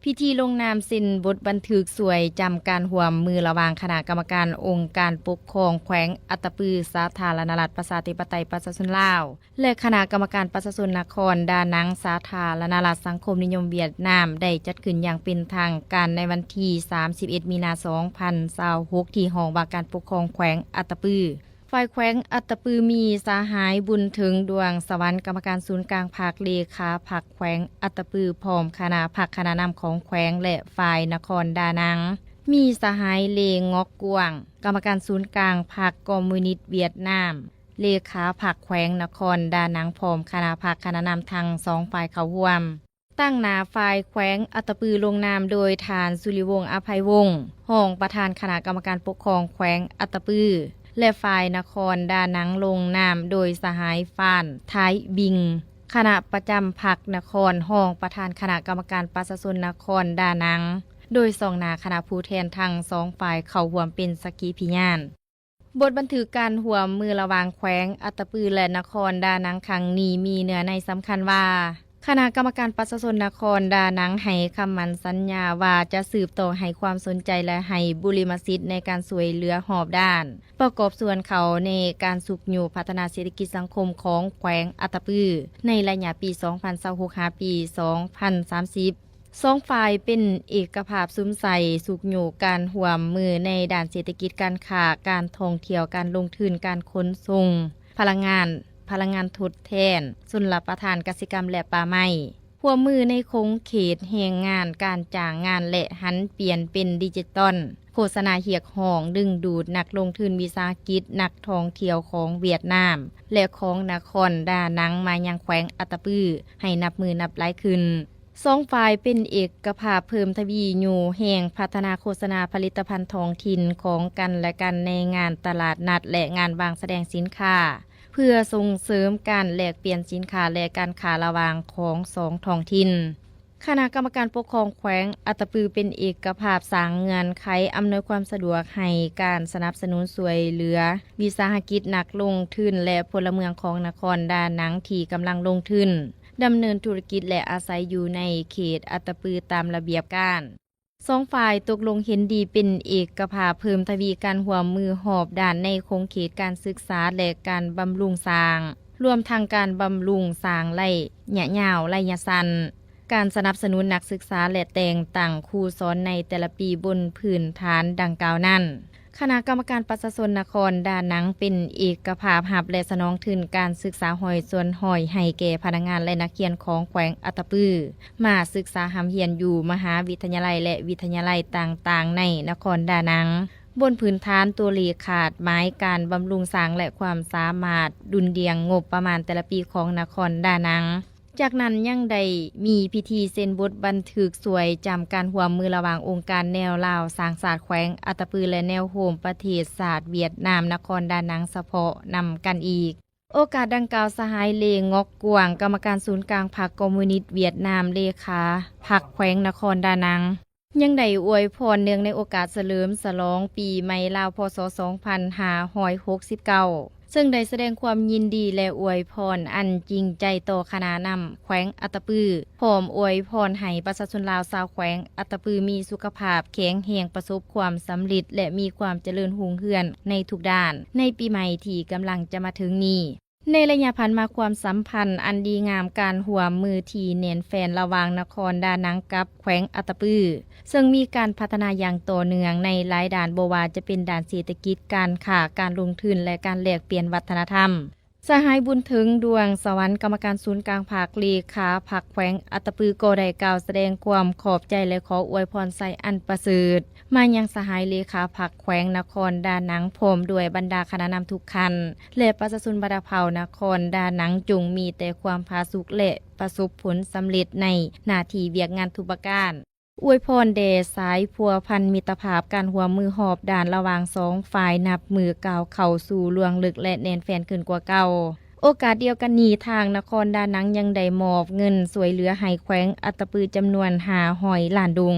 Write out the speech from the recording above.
ພິທີລົງນາມເຊັນບົດບັນທຶກຊ່ວຍຈຳການຮ່ວມມືລະຫວ່າງຄະນະກຳມະການອົງການປົກຄອງແຂວງອັດຕະປື ສາທາລະນະລັດ ປະຊາທິປະໄຕ ປະຊາຊົນລາວ ແລະ ຄະນະກຳມະການປະຊາຊົນນະຄອນດານັງ ສາທາລະນະລັດສັງຄົມນິຍົມຫວຽດນາມ ໄດ້ຈັດຂຶ້ນຢ່າງເປັນທາງການໃນວັນທີສາມສິບເອັດ ມີນາ ສອງພັນຊາວຫົກ ທີ່ຫ້ອງວ່າການປົກຄອງແຂວງອັດຕະປື. ຝ່າຍແຂວງອັດຕະປືມີສະຫາຍ ບຸນເຖິງ ດວງສະຫວັນ ກຳມະການສູນກາງພັກ ເລຂາພັກແຂວງອັດຕະປື ພ້ອມຄະນະພັກຄະນະນຳຂອງແຂວງ ແລະ ຝ່າຍນະຄອນດານັງ ມີສະຫາຍ ເລ ງອກກວາງ ກຳມະການສູນກາງພັກຄອມມູນິດຫວຽດນາມ ເລຂາພັກແຂວງນະຄອນດານັງ ພ້ອມຄະນະພັກຄະນະນຳທັງສອງຝ່າຍເຂົ້າຮ່ວມ. ຕາງໜ້າຝ່າຍແຂວງອັດຕະປືລົງນາມໂດຍທ່ານ ສຸລິວົງ ອະໄພວົງ ຮອງປະທານຄະນະກຳມະການປົກຄອງແຂວງອັດຕະປື ແລະ ຝ່າຍນະຄອນດານັງລົງນາມໂດຍສະຫາຍ ຟານ ທ້າຍບິງ ຄະນະປະຈຳພັກນະຄອນ ຮອງປະທານຄະນະກຳມະການປະຊາຊົນນະຄອນດານັງ ໂດຍສ່ອງໜ້າຄະນະຜູ້ແທນທັງສອງຝ່າຍເຂົ້າຮ່ວມເປັນສັກຂີພິຍານ. ບົດບັນທຶກການຮ່ວມມືລະຫວ່າງແຂວງອັດຕະປື ແລະ ນະຄອນດານັງຄັ້ງນີ້ ມີເນື້ອໃນສຳຄັນວ່າ ຄະນະກຳມະການປະຊາຊົນນະຄອນດານັງໃຫ້ຄຳໝັ້ນສັນຍາວ່າຈະສືບຕໍ່ໃຫ້ຄວາມສົນໃຈ ແລະ ໃຫ້ບຸລິມະສິດໃນການຊ່ວຍເຫຼືອຮອບດ້ານ ປະກອບສ່ວນເຂົ້າໃນການຊຸກຍູ້ພັດທະນາເສດຖະກິດສັງຄົມຂອງແຂວງອັດຕະປື ໃນໄລຍະປີສອງພັນຊາວຫົກ ຫາປີສອງພັນສາມສິບ. ສອງຝ່າຍເປັນເອກະພາບສຸມໃສ່ຊຸກຍູ້ການຮ່ວມມືໃນດ້ານເສດຖະກິດ, ການຄ້າ, ການທ່ອງທ່ຽວ, ການລົງທຶນ, ການຂົນສົ່ງ, ພະລັງງານ, ພະລັງງານທົດແທນ, ຊົນລະປະທານ, ກະສິກຳ ແລະ ປ່າໄມ້, ຮ່ວມມືໃນຂົງເຂດແຮງງານ, ການຈ້າງງານ ແລະ ຫັນປ່ຽນເປັນດິຈິຕອນ, ໂຄສະນາຮຽກຮ້ອງດຶງດູດນັກລົງທຶນວິສາຫະກິດ, ນັກທ່ອງທ່ຽວຂອງຫວຽດນາມ ແລະ ຂອງນະຄອນດານັງມາຍັງແຂວງອັດຕະປືໃຫ້ນັບມື້ນັບຫຼາຍຂຶ້ນ. ສອງຝ່າຍເປັນເອກະພາບເພີ່ມທະວີຍູ້ແຮງພັດທະນາໂຄສະນາຜະລິດຕະພັນທ້ອງຖິ່ນຂອງກັນ ແລະ ກັນໃນງານຕະຫຼາດນັດ ແລະ ງານວາງສະແດງສິນຄ້າ ເພື່ອສົ່ງເສີມການແລກປ່ຽນສິນຄ້າ ແລະ ການຄ້າລະຫວ່າງຂອງສອງທ້ອງຖິ່ນ. ຄະນະກຳມະການປົກຄອງແຂວງອັດຕະປືເປັນເອກະພາບສ້າງເງື່ອນໄຂອຳນວຍຄວາມສະດວກໃຫ້ການສະໜັບສະໜູນຊ່ວຍເຫຼືອວິສາຫະກິດ, ນັກລົງທຶນ ແລະ ພົນລະເມືອງຂອງນະຄອນດານັງທີ່ກຳລັງລົງທຶນ ດຳເນີນທຸລະກິດ ແລະ ອາໄສຢູ່ໃນເຂດອັດຕະປືຕາມລະບຽບການ. ສອງຝ່າຍຕົກລົງເຫັນດີເປັນເອກະພາບເພີ່ມທະວີການຮ່ວມມືຮອບດ້ານໃນຂົງເຂດການສຶກສາ ແລະ ການບຳລຸງສ້າງ, ລວມທັງການບຳລຸງສ້າງໄລຍະຍາວ, ໄລຍະສັ້ນ, ການສະໜັບສະໜູນນັກສຶກສາ ແລະ ແຕ່ງຕັ້ງຄູສອນໃນແຕ່ລະປີບົນພື້ນຖານດັ່ງກ່າວນັ້ນ. ຄະນະກຳມະການປະຊາຊົນນະຄອນດານັງເປັນເອກະພາບຮັບ ແລະ ສະໜອງທຶນການສຶກສາຮ້ອຍສ່ວນຮ້ອຍໃຫ້ແກ່ພະນັກງານ ແລະ ນັກຮຽນຂອງແຂວງອັດຕະປື ມາສຶກສາຮ່ຳຮຽນຢູ່ມະຫາວິທະຍາໄລ ແລະ ວິທະຍາໄລຕ່າງໆໃນນະຄອນດານັງ ບົນພື້ນຖານຕົວເລກຄາດໝາຍການບຳລຸງສ້າງ ແລະ ຄວາມສາມາດດຸ່ນດ່ຽງງົບປະມານແຕ່ລະປີຂອງນະຄອນດານັງ. ຈາກນັ້ນຍັງໄດ້ມີພິທີເຊັນບົດບັນທຶກຊ່ວຍຈຳການຮ່ວມມືລະຫວ່າງອົງການແນວລາວສ້າງຊາດແຂວງອັດຕະປື ແລະ ແນວໂຮມປະເທດຊາດຫວຽດນາມນະຄອນດານັງສະເພາະນຳກັນອີກ. ໂອກາດດັ່ງກ່າວ ສະຫາຍ ເລ ງອກກວາງ ກຳມະການສູນກາງພັກຄອມມູນິດຫວຽດນາມ ເລຂາພັກແຂວງນະຄອນດານັງ ຍັງໄດ້ອວຍພອນເນື່ອງໃນໂອກາດສະເຫຼີມສະຫຼອງປີໃໝ່ລາວ ພ.ສ. ສອງພັນຫ້າຮ້ອຍຫົກສິບເກົ້າ ເຊິ່ງໄດ້ສະແດງຄວາມຍິນດີ ແລະ ອວຍພອນອັນຈິງໃຈຕໍ່ຄະນະນຳແຂວງອັດຕະປື, ພ້ອມອວຍພອນໃຫ້ປະຊາຊົນລາວຊາວແຂວງອັດຕະປືມີສຸຂະພາບແຂງແຮງ, ປະສົບຄວາມສຳເລັດ ແລະ ມີຄວາມຈະເລີນຮຸ່ງເຮືອງໃນທຸກດ້ານ ໃນປີໃໝ່ທີ່ກຳລັງຈະມາເຖິງນີ້. ໃນໄລຍະຜ່ານມາ, ຄວາມສຳພັນອັນດີງາມ, ການຮ່ວມມືທີ່ແໜ້ນແຟ້ນລະຫວ່າງນະຄອນດານັງກັບແຂວງອັດຕະປື ເຊິ່ງມີການພັດທະນາຢ່າງຕໍ່ເນື່ອງໃນຫຼາຍດ້ານ, ບໍ່ວ່າຈະເປັນດ້ານເສດຖະກິດ, ການຄ້າ, ການລົງທຶນ ແລະ ການແລກປ່ຽນວັດທະນະທຳ. ສະຫາຍ ບຸນເຖິງ ດວງສະຫວັນ ກຳມະການສູນກາງພັກ, ເລຂາພັກແຂວງອັດຕະປື ກໍໄດ້ກ່າວສະແດງຄວາມຂອບໃຈ ແລະ ຂໍອວຍພອນໄຊອັນປະເສີດ ມາຍັງສະຫາຍເລຂາພັກແຂວງນະຄອນດານັງ ພ້ອມດ້ວຍບັນດາຄະນະນຳທຸກຂັ້ນ ແລະ ປະຊາຊົນບັນດາເຜົ່ານະຄອນດານັງ ຈົ່ງມີແຕ່ຄວາມຜາສຸກ ແລະ ປະສົບຜົນສຳເລັດໃນໜ້າທີ່ວຽກງານທຸກປະການ. ອວຍພອນແດ່ສາຍພົວພັນມິດຕະພາບ, ການຮ່ວມມືຮອບດ້ານລະຫວ່າງສອງຝ່າຍ ນັບມື້ກ້າວເຂົ້າສູ່ລວງເລິກ ແລະ ແໜ້ນແຟ້ນຂຶ້ນກວ່າເກົ່າ. ໂອກາດດຽວກັນນີ້, ທາງນະຄອນດານັງຍັງໄດ້ມອບເງິນຊ່ວຍເຫຼືອໃຫ້ແຂວງອັດຕະປືຈຳນວນຫ້າຮ້ອຍລ້ານດົງ,